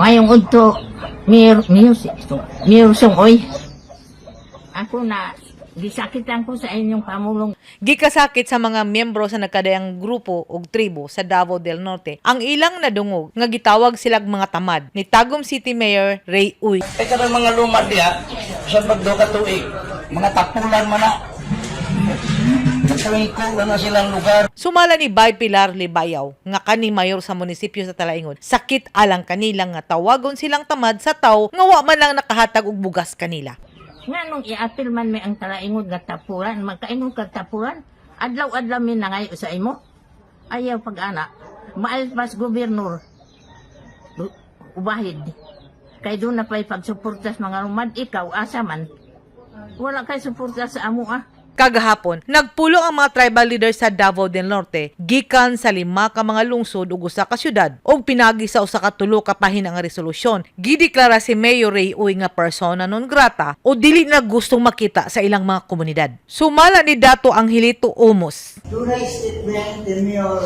Mayong udto, Mayor, Mayor, Mayor Song-Uy. Ako na, gisakitan ko sa inyong pamulong. Gikasakit sa mga miyembro sa nagkadayang grupo og tribo sa Davao del Norte ang ilang nadungog nga gitawag silag mga tamad ni Tagum City Mayor Ray Uy. Kay kanang mga lumad diha, sa pagdo ka tuig, mga tapulan man na. Nagtuwingko na na silang lugar. Sumala ni Bay Pilar Libayaw nga kani mayor sa munisipyo sa Talaingod. Sakit alang kanila nga tawagon silang tamad sa tawo nga wa man lang nakahatag og bugas kanila. Nga nung iapil man may ang talaingod nga tapulan, magkaingon kag tapulan, adlaw-adlaw mi nangayo sa imo. Ayaw pag-ana, maalpas gobernur, ubahid. Kay doon na pa'y pagsuporta sa mga rumad, ikaw, asa man. Wala kay suporta sa amo ah. Kagahapon, nagpulo ang mga tribal leaders sa Davao del Norte gikan sa lima ka mga lungsod ug usa ka syudad ug pinagi sa usa ka tulo ka pahina nga resolusyon. Gideklara si Mayor Ray Uy nga persona non grata o dili na gustong makita sa ilang mga komunidad. Sumala ni Dato Angelito Umos. Dunay statement ni Mayor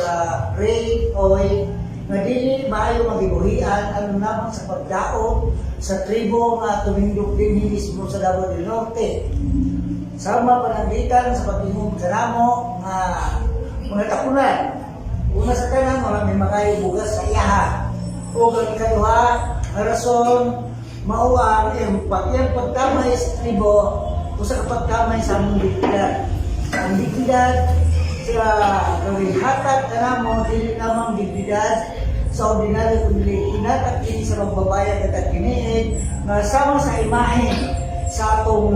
Ray Oy nga dili maayo magibuhian ano lamang sa pagdaot sa tribo nga tumindok dinhi mismo sa Davao del Norte. Sama pananglitan sa pag-ingon kanamo nga mga tapunan. Una sa tanan, wala may makayo bugas sa iyaha. O ang ikaduha, nga rason, mao ang iyang iyang pagkamay sa tribo usa ka pagkamay sa among dignidad. Ang dignidad sa gawing hatag kanamo dili lamang dignidad sa ordinaryo kundi hinatag kini sa magbabayad at kiniig nga sama sa imahe sa atong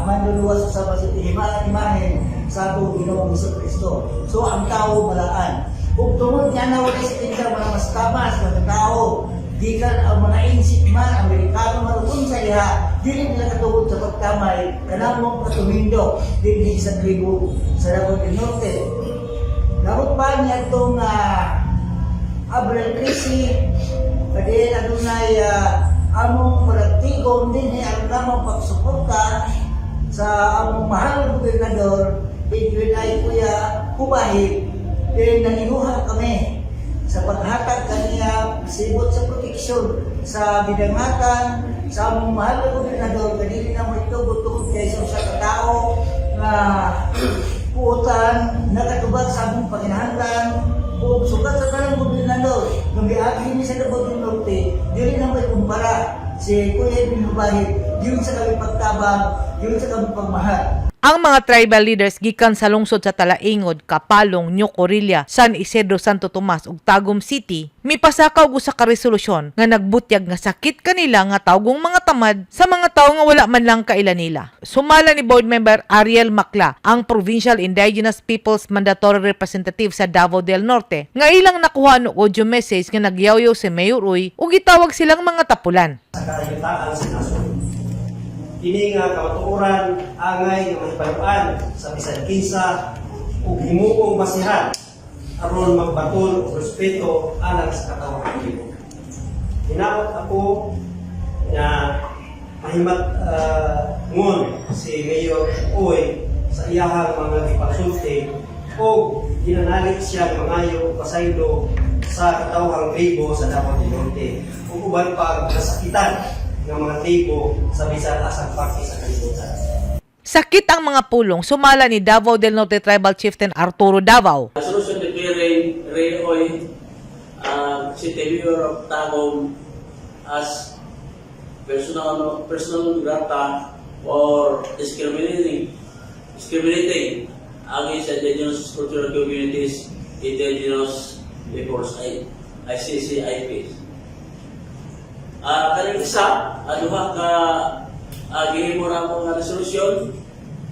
manluluwas sa imahe sa atong Ginoong Kristo. So ang tao balaan. Ug tungod nga na wala sa tinda mga mas tamas mga tao, gikan ang mga insik man, Amerikano man, kung sa iha, dili nila katugod sa pagkamay, kanamo katumindok, dinhi sa tribo sa Davao del Norte. Dapat pa niya itong Abril 13, kadiin adunay among palagtigom dinhi aron lamang pagsuporta sa among mahal na gobernador, Edwin ay Kuya Hubahib, din nanginuha kami sa paghatag kaniya sibot sa proteksyon sa bidangatan sa among mahal na gobernador, kadili na mo itugot tungod kay sa usa ka tawo nga puotan nakatubag sa among panginahanglan ug sukat sa tanang gobernador nga miagi ni sa Davao del Norte, dili na mo ikumpara si Kuya Edwin Hubahib yun sa kami pagtabang, yun sa kami pagmahal. Ang mga tribal leaders gikan sa lungsod sa Talaingod, Kapalong, New Corilla, San Isidro, Santo Tomas ug Tagum City mipasakaw og usa ka resolusyon nga nagbutyag nga sakit kanila nga tawgong mga tamad sa mga tawo nga wala man lang kaila nila. Sumala ni board member Ariel Macla, ang Provincial Indigenous Peoples Mandatory Representative sa Davao del Norte, nga ilang nakuha og audio message nga nagyawyaw si Mayor Uy ug gitawag silang mga tapulan. Sa kaayutaan sa nasod. Kini nga kamatuoran angay nga mahibaluan sa bisan kinsa ug himuong basihan aron magbaton og respeto alang sa katawhan tribo. Hinakot ako nga mahimat ngon si Mayor Uy sa iyahang mga gipangsulti o ginanalit siya mangayo og pasaylo sa katawhang tribo sa Davao del Norte ug uban pa kasakitan ng mga tribo sa bisan asang parte sa kalibutan. Sakit ang mga pulong, sumala ni Davao del Norte Tribal Chieftain Arturo Davao. Resolution declaring Ray Oy, City Mayor of Tagum, as personal non grata for discriminating against indigenous cultural communities, Indigenous Peoples ICCIP. Kaning isa, duha ka gihimo na mo nga resolusyon,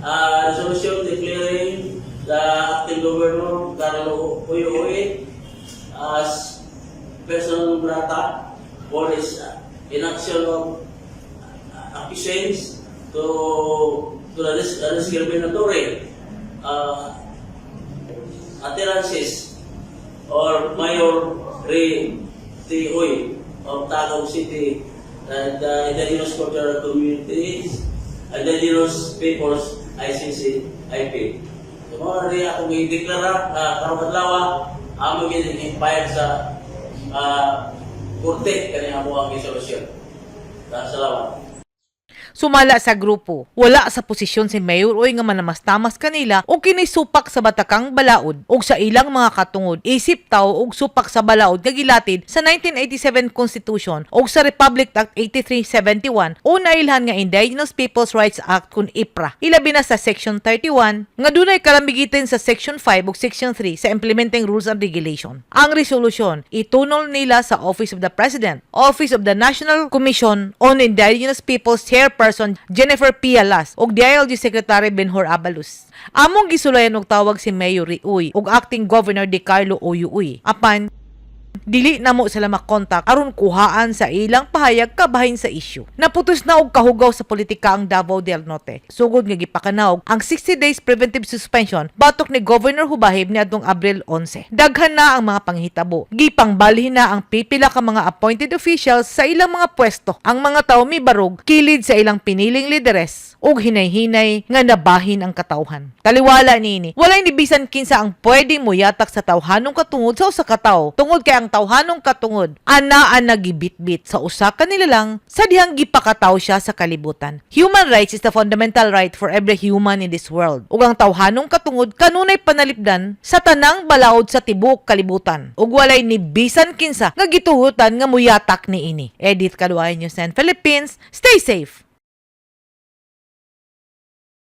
resolution declaring the acting governor Carlo Uy Uy as persona non grata for his inaction of accusations to the discriminatory utterances or Mayor Ray T. Uy of Tagum City and the Indigenous Cultural Communities, Indigenous Peoples ICC IP. So, mao rin akong i-deklara karong adlaw, amo gid inspire sa korte kani amo ang resolusyon. Salamat. Sumala sa grupo, wala sa posisyon si Mayor Uy nga manamastamas kanila og kini supak sa Batakang Balaod og sa ilang mga katungod isip tawo og supak sa balaod nga gilatid sa 1987 Constitution og sa Republic Act 8371 o nailhan nga Indigenous Peoples Rights Act kun IPRA. Ilabi na sa Section 31 nga dunay kalamigitin sa Section 5 ug Section 3 sa Implementing Rules and Regulation. Ang resolusyon itunol nila sa Office of the President, Office of the National Commission on Indigenous Peoples Chairperson Jennifer Pialas ug DILG Secretary Benhur Abalos. Among gisulayan og tawag si Mayor Uy ug Acting Governor De Carlo Oyo Uy. Apan dili namo sila makontak aron kuhaan sa ilang pahayag kabahin sa issue. Naputos na og kahugaw sa politika ang Davao del Norte. Sugod nga gipakanaog ang 60 days preventive suspension batok ni Governor Hubahib niadtong Abril 11. Daghan na ang mga panghitabo. Gipangbalhin na ang pipila ka mga appointed officials sa ilang mga pwesto. Ang mga tawo mibarog kilid sa ilang piniling lideres ug hinay-hinay nga nabahin ang katawhan. Taliwala niini, walay ni bisan kinsa ang pwede moyatak sa tawhanong katungod sa usa ka tawo tungod kay ang tawhanong katungod anaa nagibitbit sa usa ka nilalang sa dihang gipakataw siya sa kalibutan. Human rights is the fundamental right for every human in this world. Ug ang tawhanong katungod kanunay panalipdan sa tanang balaod sa tibuok kalibutan. Ug walay ni bisan kinsa nga gituhutan nga muyatak niini. Edith Kaduay, News 10 Philippines. Stay safe.